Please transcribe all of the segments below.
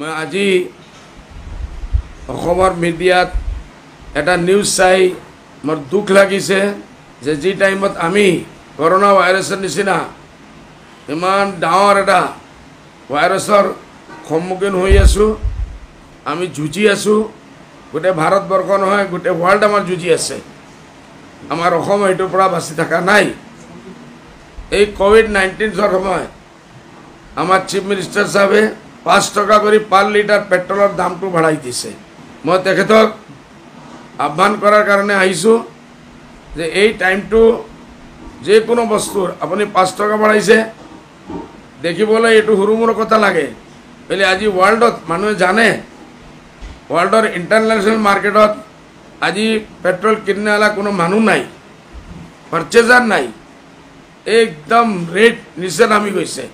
মই আজি অসমৰ মিডিয়াত এটা নিউজ চাই মোৰ দুখ লাগিছে যে যি টাইমত আমি কৰোণা ভাইৰাছৰ নিচিনা ইমান ডাঙৰ এটা ভাইৰাছৰ সন্মুখীন হৈ আছোঁ, আমি যুঁজি আছোঁ, গোটেই ভাৰতবৰ্ষ নহয় গোটেই ৱৰ্ল্ড আমাৰ যুঁজি আছে, আমাৰ অসম সেইটোৰ পৰা বাচি থকা নাই। এই ক'ভিড-19ৰ সময়ত আমাৰ চিফ মিনিষ্টাৰ চাহাবে 5 টকা কৰি পাৰ লিটাৰ পেট্ৰলৰ দামটো বঢ়াই দিছে। মই তেখেতক আহ্বান কৰাৰ কাৰণে আহিছোঁ যে এই টাইমটো যিকোনো বস্তুৰ আপুনি 5 টকা বঢ়াইছে, দেখিবলৈ এইটো সৰু মৰু কথা লাগে, বোলে আজি ৱৰ্ল্ডত মানুহে জানে, ৱৰ্ল্ডৰ ইণ্টাৰনেশ্যনেল মাৰ্কেটত আজি পেট্ৰল কিনালা কোনো মানুহ নাই, পাৰ্চেজাৰ নাই, একদম ৰেট নিচে নামি গৈছে।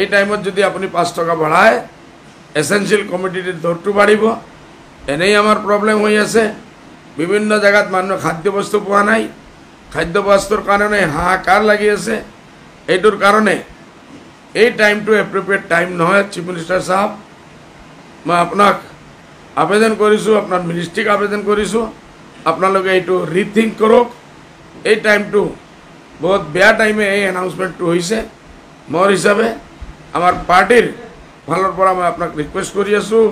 এই টাইমত যদি আপুনি 5 টকা বঢ়ায়, এচেঞ্চিয়েল কমোডিটিৰ দৰটো বাঢ়িব। এনেই আমাৰ প্ৰব্লেম হৈ আছে, বিভিন্ন জেগাত মানুহে খাদ্য বস্তু পোৱা নাই, খাদ্য বস্তুৰ কাৰণে হাহাকাৰ লাগি আছে। এইটোৰ কাৰণে এই টাইমটো এপ্ৰপ্ৰিয়েট টাইম নহয়। চিফ মিনিষ্টাৰ চাহাব, মই আপোনাক আবেদন কৰিছোঁ, আপোনাৰ মিনিষ্ট্ৰীক আবেদন কৰিছোঁ, আপোনালোকে এইটো ৰিথিংক কৰক। এই টাইমটো বহুত বেয়া টাইমে এই এনাউন্সমেণ্টটো হৈছে। মোৰ হিচাপে আমাৰ পাৰ্টীৰ ফালৰ পৰা মই আপোনাক ৰিকুৱেষ্ট কৰি আছোঁ,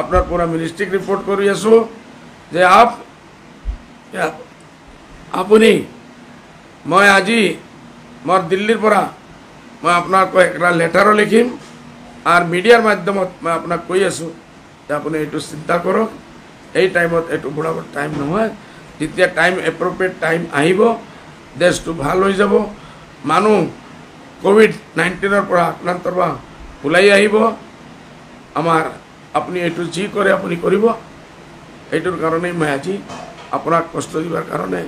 আপোনাৰ পৰা মিনিষ্ট্ৰীক ৰিপৰ্ট কৰি আছোঁ যে আপুনি মই আজি মোৰ দিল্লীৰ পৰা মই আপোনাক এটা লেটাৰো লিখিম আৰু মিডিয়াৰ মাধ্যমত মই আপোনাক কৈ আছোঁ যে আপুনি এইটো চিন্তা কৰক। এই টাইমত এইটো বঢ়াবৰ টাইম নহয়। যেতিয়া টাইম এপ্ৰপ্ৰিয়েট টাইম আহিব, দেশটো ভাল হৈ যাব, মানুহ ক'ভিড-19ৰ পৰা আক্ৰান্তৰ পৰা ওলাই আহিব। আমাৰ আপুনি এইটো যি কৰে আপুনি কৰিব। এইটোৰ কাৰণেই মই আজি আপোনাক কষ্ট দিয়াৰ কাৰণে,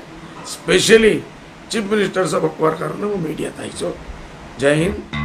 স্পেচিয়েলি চিফ মিনিষ্টাৰ চাহাবক কোৱাৰ কাৰণে মই মিডিয়াত আহিছোঁ। জয় হিন্দ।